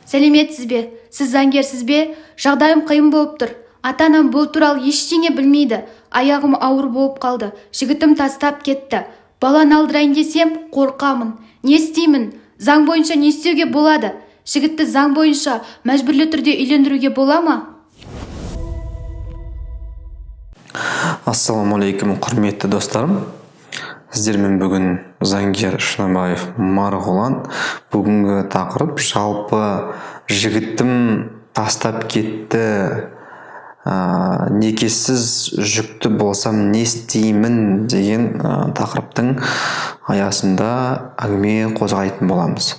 Сәлеметсіз бе? Сіз заңгерсіз бе? Жағдайым қиын болып тұр. Ата-анам бұл туралы ештеңе білмейді. Аяғым ауыр болып қалды. Жігітім тастап кетті. Баланы алдырайын десем, қорқамын. Не істеймін? Заң бойынша не істеуге болады? Жігітті заң бойынша мәжбүрлі түрде үйлендіруге бола ма? Ассалаумағалейкум, құрметті достарым. Сіздермен бүгін заңгер Шынабаев Марғұлан. Бүгінгі тақырып жалпы жігітім тастап кетті, некесіз жүкті болсам не істеймін деген тақырыптың аясында әңгіме қозғайтын боламыз.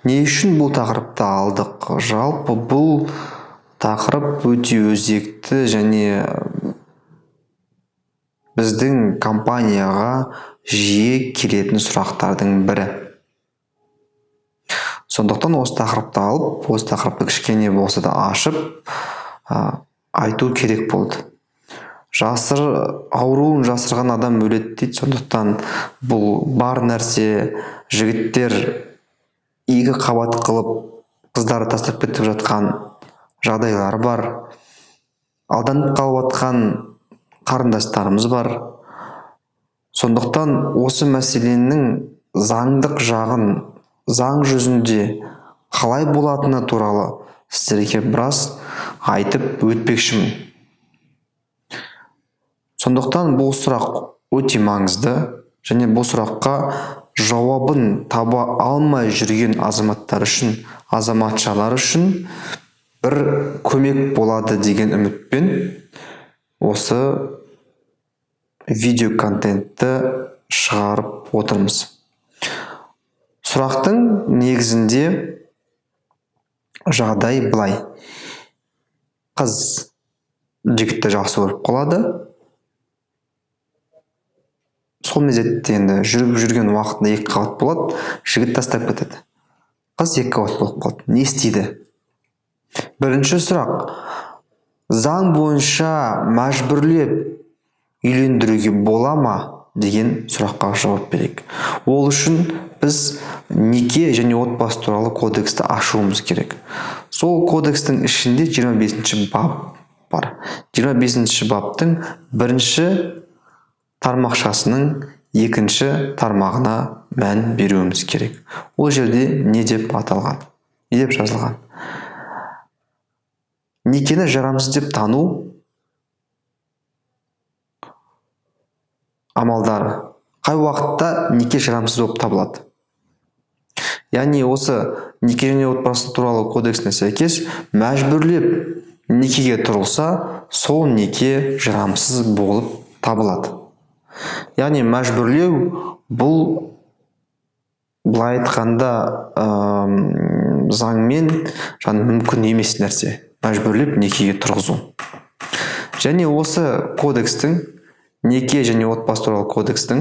Не үшін бұл тақырыпты алдық? Жалпы бұл тақырып өте өзекті және біздің компанияға жиі келетін сұрақтардың бірі. Сондықтан осы тақырыпты алып, осы тақырыпты кішкене болса да ашып, айту керек болды. Ауруын жасырған адам өледі дейді. Сондықтан бұл бар нәрсе, жігіттер екі қабат қылып қыздары тастап кетіп жатқан жағдайлары бар. Алданып қалып жатқан қарындастарымыз бар. Сондықтан осы мәселенің заңдық жағын, заң жүзінде қалай болатыны туралы сіздерге біраз айтып өтпекшімін. Сондықтан бұл сұрақ өте маңызды және бұл сұраққа жауабын таба алмай жүрген азаматтар үшін, азаматшалар үшін бір көмек болады деген үмітпен осы видео контентті шығарып отырмыз. Сұрақтың негізінде жағдай былай. Қыз жігітті жақсы көріп қалады. Сол мезетте енді жүріп жүрген уақытында екі қабат болады, жігіт тастап кетеді. Қыз екі қабат болып қалады. Не істейді? Бірінші сұрақ. Заң бойынша мәжбүрлеп үйлендіруге бола ма деген сұраққа жауап берейік. Ол үшін біз неке және отбасы туралы кодексті ашуымыз керек. Сол кодекстің ішінде 25-ші бап бар. 25-ші баптың бірінші тармақшасының екінші тармағына мән беруіміз керек. Ол жерде не деп аталған? Не деп жазылған? Некені жарамсыз деп тану амалдары. Қай уақытта неке жарамсыз болып табылады? Яғни осы неке және отбасы туралы кодексіне сәйкес мәжбүрлеп некеге тұрылса, сол неке жарамсыз болып табылады. Яғни мәжбүрлеу бұл былай айтқанда заңмен мүмкін емес нәрсе. Мәжбүрлеп некеге тұрғызу. Және осы кодекстің, неке және отбасы туралы кодекстің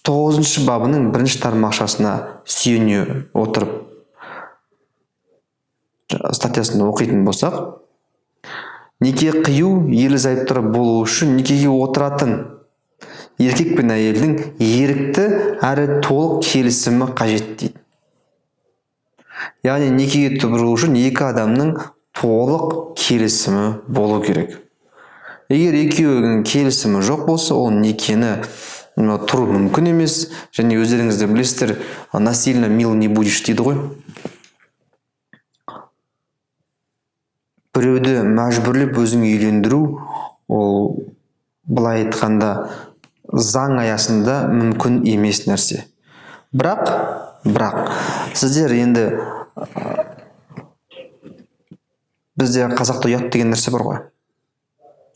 9-шы бабының бірінші тармақшасына сүйене отырып статьясын оқитын болсақ, неке қию ерлі зайыптылар болу үшін некеге отыратын еркек пен әйелдің ерікті әрі толық келісімі қажет дейді. Яғни некеге тұру үшін екі адамның толық келісімі болу керек. Егер екеуінің келісімі жоқ болса, ол некені тұру мүмкін емес. Және өздеріңіз де білесіздер, насильно мил не будешь дейді ғой. Біреуді мәжбүрлеп өзің үйлендіру, ол былай айтқанда заң аясында мүмкін емес нәрсе. Бірақ сіздер енді бізде қазақта ұят деген нәрсе бар ғой.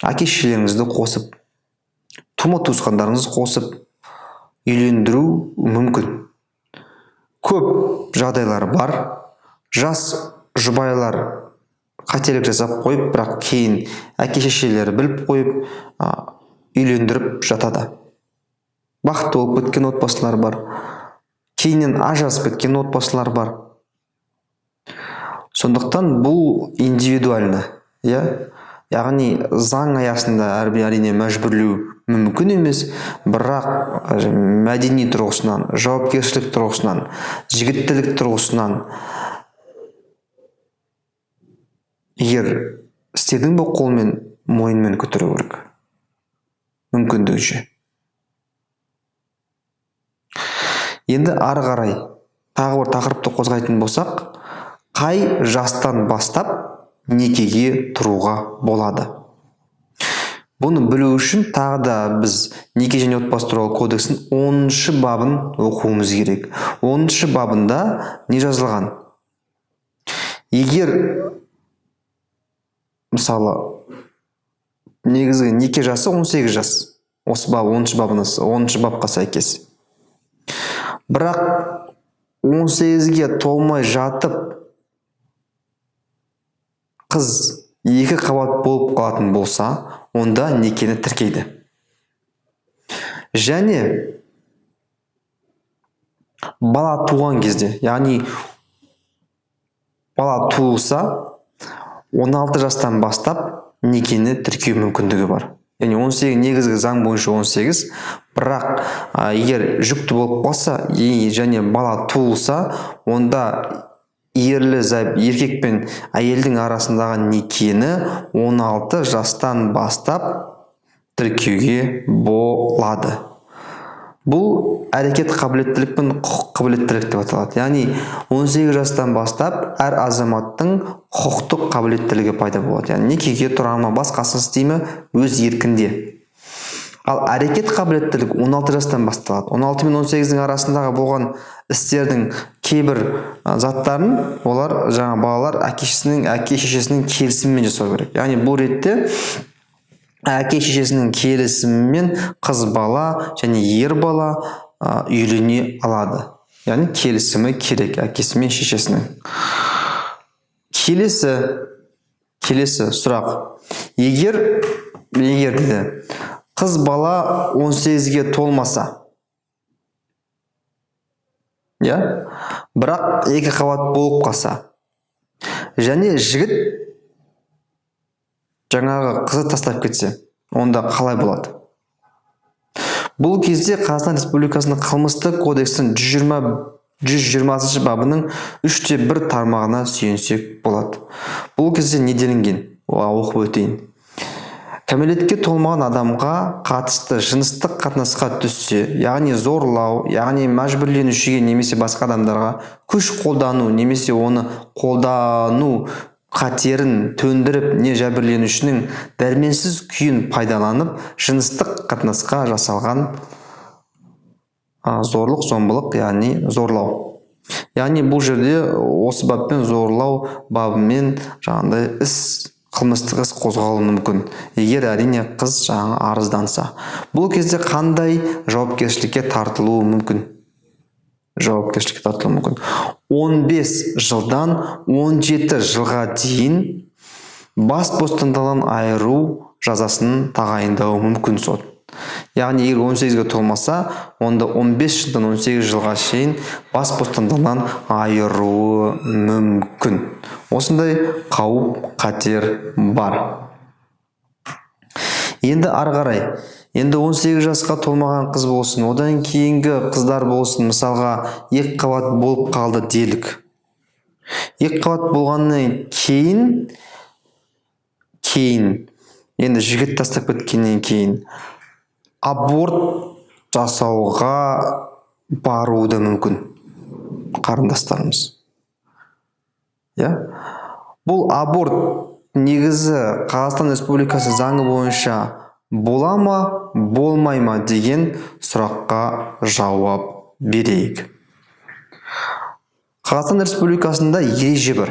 Әке шешелеріңізді қосып, тума туысқандарыңызды қосып үйлендіру мүмкін. Көп жағдайлар бар. Жас жұбайлар қателік жасап қойып, бірақ кейін әке шешелері біліп қойып, үйлендіріп жатады. Бақытты болып кеткен отбасылар бар. Кейіннен ажырасып кеткен отбасылар бар. Сондықтан бұл индивидуально, иә? Яғни заң аясында әрине мәжбүрлеу мүмкін емес, бірақ мәдени тұрғысынан, жауапкершілік тұрғысынан, жігіттілік тұрғысынан Егер істедің бе, қолмен, мойынмен көтеру керек мүмкіндігінше. Енді ары қарай тағы бір тақырыпты қозғайтын болсақ, қай жастан бастап некеге тұруға болады? Бұны білу үшін тағы да біз Неке және отбасы туралы кодекстің 10 бабын оқуымыз керек. 10 бабында не жазылған? Егер мысалы негізгі неке жасы 18 жас, осы бап 10 бабына, 10 бапқа сәйкес. Бірақ 18-ге толмай жатып қыз екі қабат болып қалатын болса, онда некені тіркейді. Және бала туған кезде, яғни бала туылса, 16 жастан бастап некені тіркеу мүмкіндігі бар. Яғни 18, негізгі заң бойынша 18, бірақ егер жүкті болып қалса және бала туылса, онда ерлі зайып еркек пен әйелдің арасындағы некені 16 жастан бастап тіркеуге болады. Бұл әрекет қабілеттілік пен құқық қабілеттілік деп аталады. Яғни 18 жастан бастап әр азаматтың құқықтық қабілеттілігі пайда болады. Яғни некеге тұра ма, басқасын істей ме, өз еркінде. Ал әрекет қабілеттілік 16 жастан басталады. 16 мен 18-дің арасындағы болған істердің кейбір заттарын олар, жаңа балалар, әке шешесінің келісімімен жасау керек. Яғни бұл ретте әке шешесінің келісімімен қыз бала және ер бала үйлене алады. Яғни келісімі керек әкесі мен шешесінің. Келесі сұрақ. Егер дейді, қыз бала 18-ге толмаса, иә, бірақ екі қабат болып қалса және жігіт жаңағы қызы тастап кетсе, онда қалай болады? Бұл кезде Қазақстан Республикасының Қылмыстық кодексінің 120 бабының 3-1 тармағына сүйенсек болады. Бұл кезде не делінген? Оқып өтейін. Кәмелетке толмаған адамға қатысты жыныстық қатынасқа түссе, яғни зорлау, яғни мәжбүрленушіге немесе басқа адамдарға күш қолдану немесе оны қолдану қатерін төндіріп, не жәбірленушінің дәрменсіз күйін пайдаланып, жыныстық қатынасқа жасалған зорлық, зомбылық, яғни зорлау. Яғни бұл жерде осы баппен, зорлау бабымен жаңағыдай іс, қылмыстық іс қозғалуы мүмкін, егер, әрине, қыз жаңа арызданса. Бұл кезде қандай жауапкершілікке тартылуы мүмкін? Жауапкершілікке тартылуы мүмкін 15 жылдан 17 жылға дейін бас бостандығынан айыру жазасын тағайындауы мүмкін сот. Яғни егер 18-ге толмаса, онда 15 жылдан 18 жылға шейін бас бостандығынан айыруы мүмкін. Осындай қауіп қатер бар. Енді ары қарай, енді 18 жасқа толмаған қыз болсын, одан кейінгі қыздар болсын, мысалға, екі қабат болып қалды делік. Екі қабат болғаннан кейін енді жігіт тастап кеткеннен кейін аборт жасауға баруы да мүмкін қарындастарымыз, иә. Бұл аборт негізі Қазақстан Республикасы заңы бойынша бола ма, болмай ма деген сұраққа жауап берейік. Қазақстан Республикасында ереже бар,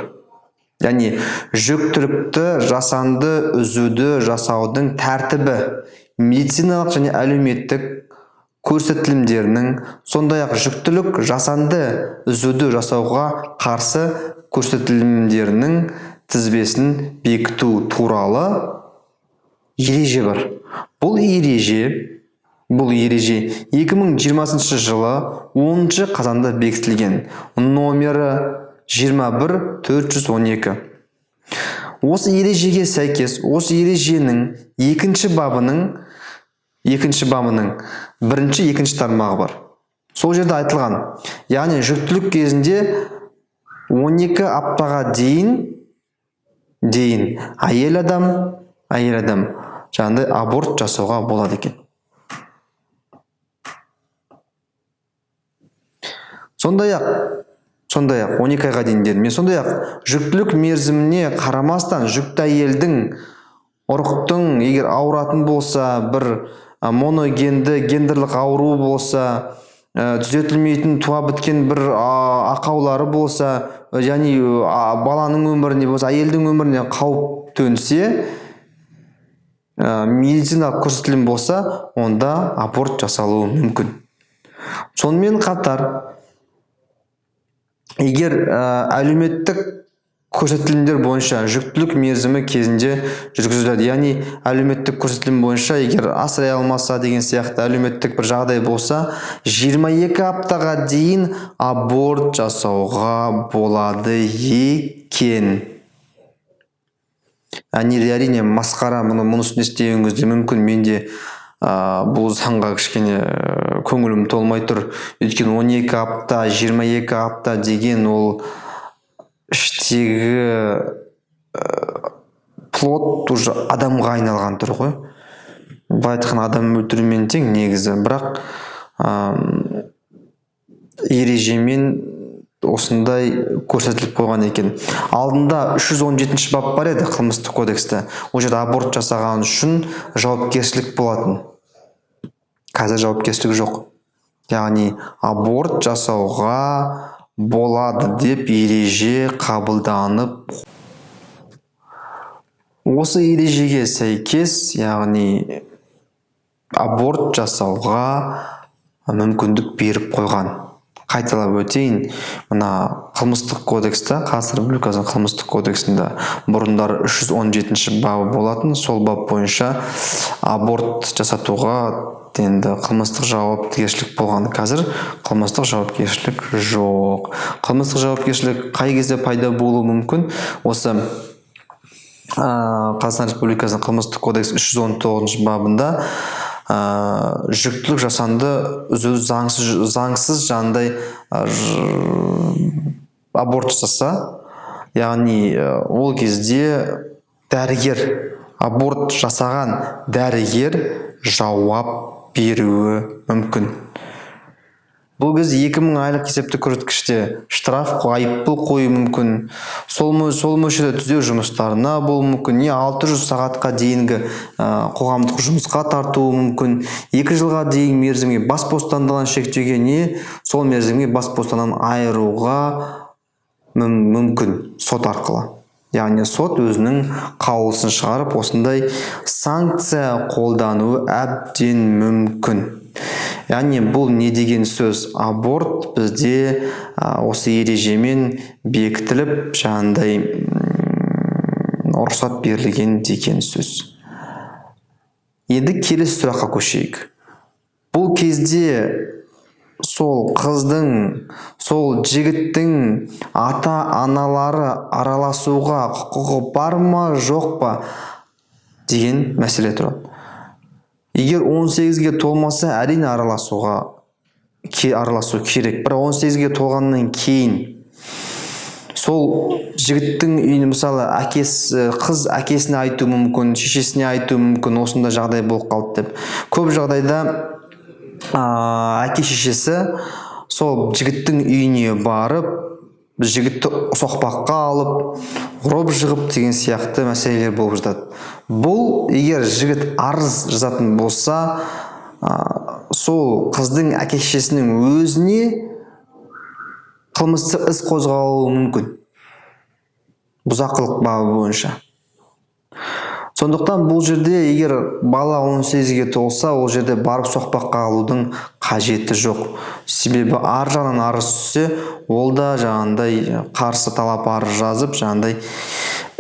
яғни жүктілікті жасанды үзуді жасаудың тәртібі, медициналық және әлеуметтік көрсетілімдерінің, сондай-ақ жүктілік жасанды үзуді жасауға қарсы көрсетілімдерінің тізбесін бекіту туралы ереже бар. Бұл ереже 2020 жылы 10 қазанда бекітілген, номері 21 412. Осы ережеге сәйкес, осы ереженің екінші бабының бірінші, екінші тармағы бар. Сол жерде айтылған, яғни жүктілік кезінде 12 аптаға дейін дейін әйел адам жаңағыдай аборт жасауға болады екен. Сондай-ақ 12 айға дейін дедім мен. Сондай-ақ жүктілік мерзіміне қарамастан жүкті әйелдің ұрықтың егер ауыратын болса, бір моногенді гендерлік ауру болса, түзетілмейтін туа біткен бір ақаулары болса, яғни баланың өміріне болса, әйелдің өміріне қауіп төнсе, медициналық көрсетілім болса, онда аборт жасалуы мүмкін. Сонымен қатар егер әлеуметтік көрсетілімдер бойынша жүктілік мерзімі кезінде жүргізіледі, яғни әлеуметтік көрсетілім бойынша егер асырай алмаса деген сияқты әлеуметтік бір жағдай болса, 22 аптаға дейін аборт жасауға болады екен. Әрине масқара, мұнысын істеген кезде мүмкін менде бұл заңға кішкене көңілім толмай тұр. Өйткені 12 апта, 22 апта деген ол іштегі плод уже адамға айналған тұр ғой. Былай айтқанда адам өлтірумен тең негізі, бірақ ережемен осындай көрсетіліп қойған екен. Алдында 317 бап бар еді қылмыстық кодексте. Ол жерде аборт жасаған үшін жауапкершілік болатын. Қазір жауапкершілік жоқ. Яғни аборт жасауға болады деп ереже қабылданып, осы ережеге сәйкес, яғни аборт жасауға мүмкіндік беріп қойған. Қайталап өтейін, мына қылмыстық кодексте, Қазақстан Республикасының қылмыстық кодексінде бұрындары 317 бабы болатын. Сол бап бойынша аборт жасатуға енді қылмыстық жауапкершілік болған. Қазір қылмыстық жауапкершілік жоқ. Қылмыстық жауапкершілік қай кезде пайда болуы мүмкін? Осы Қазақстан Республикасының қылмыстық кодексі 319 бабында жүктілік жасанды үзу заңсыз жаңағыдай аборт жасаса, яғни ол кезде дәрігер, аборт жасаған дәрігер жауап беруі мүмкін. Бұл кезде 2000 айлық есептік көрсеткіште штраф, айыппұл қою мүмкін. Сол мөлшерде түзеу жұмыстарына болуы мүмкін, не 600 сағатқа дейінгі қоғамдық жұмысқа тартуы мүмкін, 2 жылға дейін мерзімге бас бостандығынан шектеуге, не сол мерзімге бас бостандығынан айыруға мүмкін сот арқылы. Яғни сот өзінің қаулысын шығарып, осындай санкция қолдануы әбден мүмкін. Яғни бұл не деген сөз? Аборт бізде осы ережемен бекітіліп, жаңағындай, рұқсат берілген деген сөз. Енді келесі сұраққа көшейік. Бұл кезде сол қыздың, сол жігіттің ата-аналары араласуға құқығы бар ма, жоқ па деген мәселе тұрады. Егер 18-ге толмаса, әрине араласу керек. Бірақ 18-ге толғаннан кейін сол жігіттің үйіне, мысалы, әкесі, қыз әкесіне айтуы мүмкін, шешесіне айтуы мүмкін, осындай жағдай болып қалды деп. Көп жағдайда әке шешесі сол жігіттің үйіне барып, жігітті соқпаққа алып, ұрып жығып деген сияқты мәселелер болып жатады. Бұл егер жігіт арыз жазатын болса, сол қыздың әке шешесінің өзіне қылмыстық іс қозғалуы мүмкін бұзақылық бабы бойынша. Сондықтан бұл жерде егер бала 18-ге толса, ол жерде барып соқпаққа алудың қажеті жоқ. Себебі ар жағынан арыз түссе, ол да жаңағындай қарсы талап арыз жазып, жаңағындай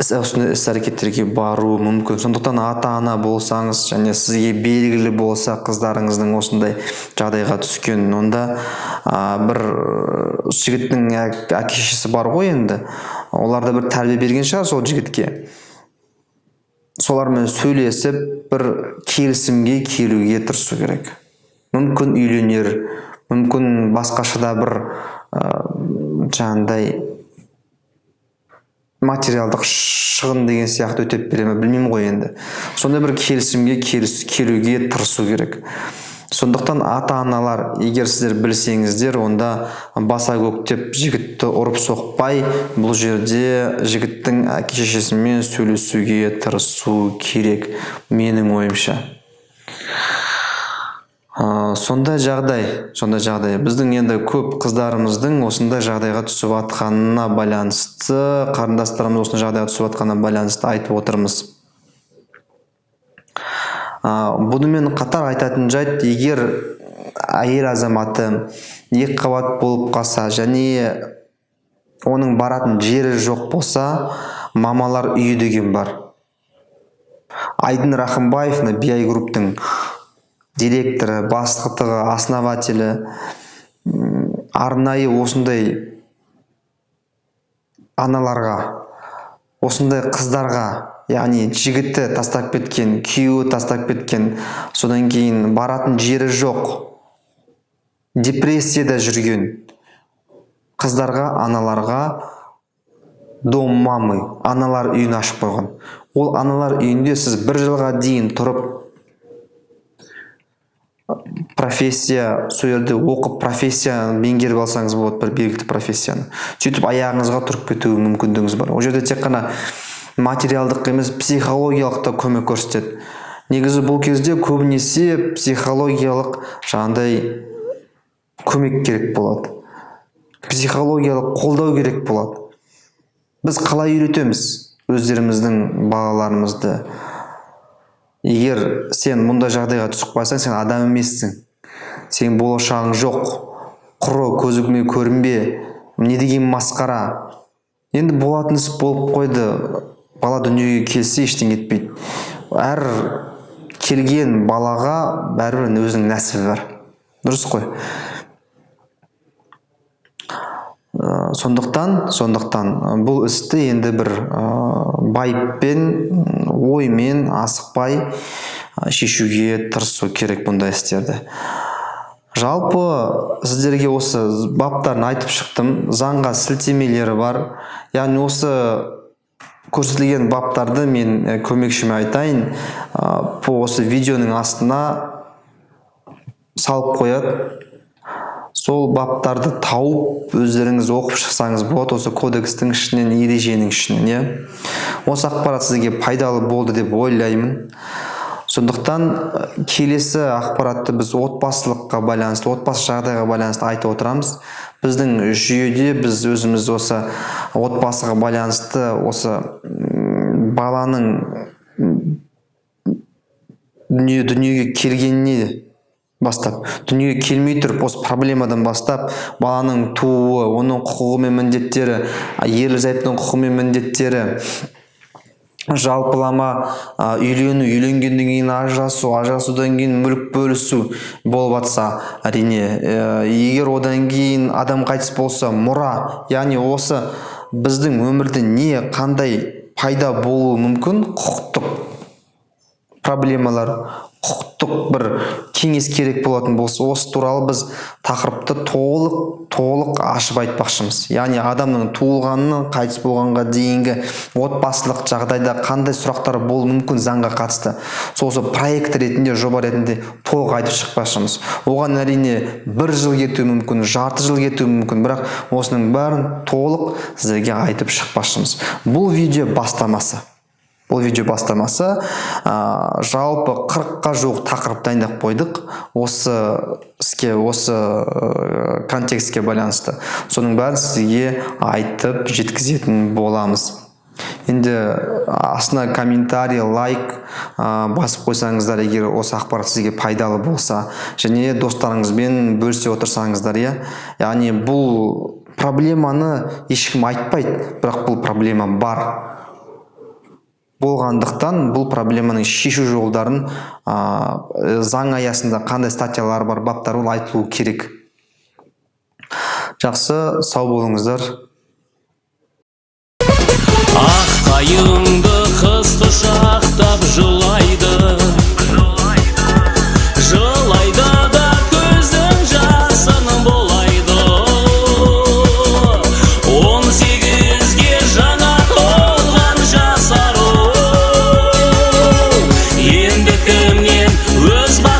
осындай іс әрекеттерге баруы мүмкін. Сондықтан ата-ана болсаңыз және сізге белгілі болса қыздарыңыздың осындай жағдайға түскенін, онда, бір жігіттің әке шешесі бар ғой енді, олар да бір тәрбие берген шығар сол жігітке. Солармен сөйлесіп, бір келісімге келуге тырысу керек. Мүмкін үйленер, мүмкін басқаша да бір жаңағындай Материалдық шығын деген сияқты өтеп бере ме, білмеймін ғой енді. Сондай бір келісімге келуге тырысу керек. Сондықтан ата-аналар, егер сіздер білсеңіздер, онда баса көктеп жігітті ұрып соқпай, бұл жерде жігіттің әке шешесімен сөйлесуге тырысу керек, менің ойымша. Сондай жағдай. Біздің енді көп қыздарымыздың осындай жағдайға түсіп жатқанына байланысты, қарындастарымыз осындай жағдайға түсіп жатқанына байланысты айтып отырмыз. Бұнымен қатар айтатын жайт, егер әйел азаматы екі қабат болып қалса және оның баратын жері жоқ болса, мамалар үйі деген бар. Айдын Рахымбаев, мына BI Group-тың директоры, бастығы, основателі, арнайы осындай аналарға, осындай қыздарға, яғни жігіті тастап кеткен, күйеуі тастап кеткен, содан кейін баратын жері жоқ, депрессияда жүрген қыздарға, аналарға дом мамы, аналар үйін ашып қойған. Ол аналар үйінде сіз бір жылға дейін тұрып, профессия, сол жерде оқып, профессияны меңгеріп алсаңыз болады, бір белгілі профессияны. Сөйтіп аяғыңызға тұрып кету мүмкіндігіңіз бар. Ол жерде тек қана материалдық емес, психологиялық та көмек көрсетеді. Негізі бұл кезде көбінесе психологиялық жаңағыдай көмек керек болады, психологиялық қолдау керек болады. Біз қалай үйретеміз өздеріміздің балаларымызды? Егер сен мұндай жағдайға түсіп қалсаң, сен адам емессің, сенің болашағың жоқ, құры, көзіме көрінбе, не деген масқара. Енді болатын іс болып қойды. Бала дүниеге келсе, ештеңе етпейді. Әр келген балаға бәрібір өзінің нәсібі бар, дұрыс қой? Сондықтан бұл істі енді бір байыппен, оймен, асықпай шешуге тырысу керек бұндай істерді. Жалпы сіздерге осы баптарын айтып шықтым, заңға сілтемелері бар. Яғни осы көрсетілген баптарды мен көмекшіме айтайын, по осы видеоның астына салып қояды. Сол баптарды тауып, өздеріңіз оқып шықсаңыз болады осы кодекстің ішінен, ереженің ішінен, иә. Осы ақпарат сізге пайдалы болды деп ойлаймын. Сондықтан келесі ақпаратты біз отбасылыққа байланысты, отбасы жағдайға байланысты айтып отырамыз. Біздің жүйеде біз өзіміз осы отбасыға байланысты, осы баланың дүниеге келгеніне бастап, дүниеге келмей тұрып, осы проблемадан бастап, баланың тууы, оның құқығы мен міндеттері, ерлі зайыптының құқығы мен міндеттері, жалпылама үйлену, үйленгеннен кейін ажырасу, ажырасудан кейін мүлік бөлісу болып жатса, әрине, егер одан кейін адам қайтыс болса, мұра, яғни осы біздің өмірде не қандай пайда болуы мүмкін құқықтық проблемалар, құқықтық бір кеңес керек болатын болса, осы туралы біз тақырыпты толық ашып айтпақшымыз. Яғни адамның туылғанынан қайтыс болғанға дейінгі отбасылық жағдайда қандай сұрақтар болуы мүмкін заңға қатысты, сол осы проект ретінде, жоба ретінде толық айтып шықпақшымыз. Оған, әрине, бір жыл кетуі мүмкін, жарты жыл кетуі мүмкін, бірақ осының бәрін толық сіздерге айтып шықпақшымыз. Бұл видео бастамасы, бұл видео бастамасы. Жалпы 40-қа жуық тақырып дайындап қойдық осы іске, осы контекстке байланысты. Соның бәрін сізге айтып жеткізетін боламыз. Енді астына комментарий, лайк басып қойсаңыздар, егер осы ақпарат сізге пайдалы болса, және достарыңызбен бөлісе отырсаңыздар, иә. Яғни бұл проблеманы ешкім айтпайды, бірақ бұл проблема бар болғандықтан, бұл проблеманың шешу жолдарын, заң аясында қандай статьялар бар, баптар бар, айтылу керек. Жақсы, сау болыңыздар. Ақ қайыңды қыз құшақтап жылайды, жылайды да көздің жасын булайды. 18-ге жаңа. Өз.